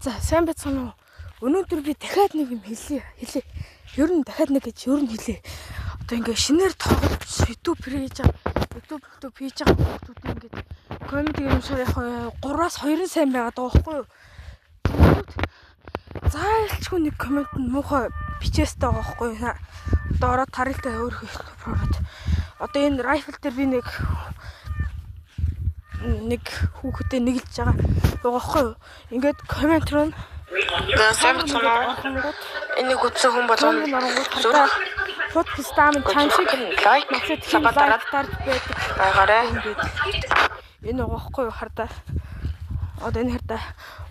За, сайн байцгаана уу? Өнөөдөр би дахиад нэг юм хэлье. Хэлье. Ер нь дахиад нэг гэж ер нь хэлье. Одоо ингээ шинээр тоглож YouTube хийж байгаа. YouTube хийж байгаа хүмүүс ингээд комеди юм шиг яг 3-аас 2 сайн байгаад байгаа байхгүй юу? Заайлчгүй нэг коммент нь муухай бичээстэй байгаа байхгүй юу? Одоо ороод тарилтаа өөр YouTube ороод. Одоо энэ rifle дээр би нэг хүүхэдтэй нэгэлж байгаа байхгүй юу? Ингээд коммент руу За, сайн байцгаана уу? Энийг үзсэн хүн болгоно зүрх хут пистам чам шиг like, sub дараад дарж байдаг байгаарай. Ингээд энэ байгаа байхгүй юу, хардаа. Одоо энэ хардаа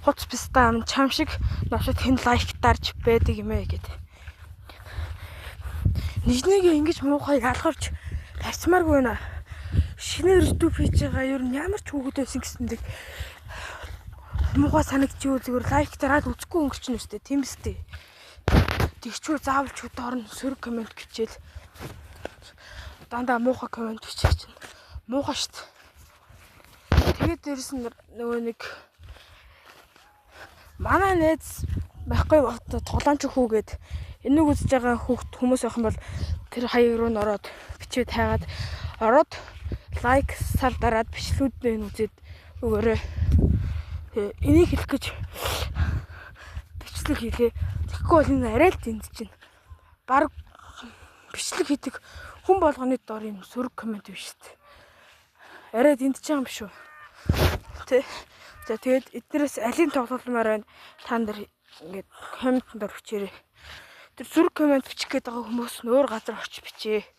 хуц пистам чам шиг навшид хэн like дарж байдаг юм ээ гэд. Нэг нэг ингэж муухай ялгарч тарчмааргүй байна. Шинээр YouTube хийж байгаа ер нь ямар ч хүүхэд байсан гэсэн нэг муухай санагдчихвэл зүгээр like дараад үзэхгүй өнгөрчнө үстэй, тийм үстэй. Тэгчүү заавал ч доор нь сөрөг коммент бичээл дандаа муухай коммент бичих чинь муухай штт. Тэгээд дээрэс нь нөгөө нэг манай найз байхгүй тоглоомч хүүгээд энийг үзэж байгаа хүүхд хүмүүс байх юм бол тэр хаяг руу н ороод бичээд хайгаад ороод like, sub дараад бичлүүдээ нь үзээд өгөөрэй. Энийг хэлэх гэж бичлэг хийлээ. Тэгэхгүй бол энэ арай л зэнд чинь. Бараг бичлэг хийдэг хүн болгоны дор юм сөрөг коммент биш шүү дээ. Арай зэнд ч юм биш үү? Тэ. За, тэгээд эднээс алийг тоглолмоор байна, та нар ингээд комментэн дор бичээрэй. Тэр сөрөг коммент бичих гээд байгаа хүмүүс нь өөр газар очиж бичээ.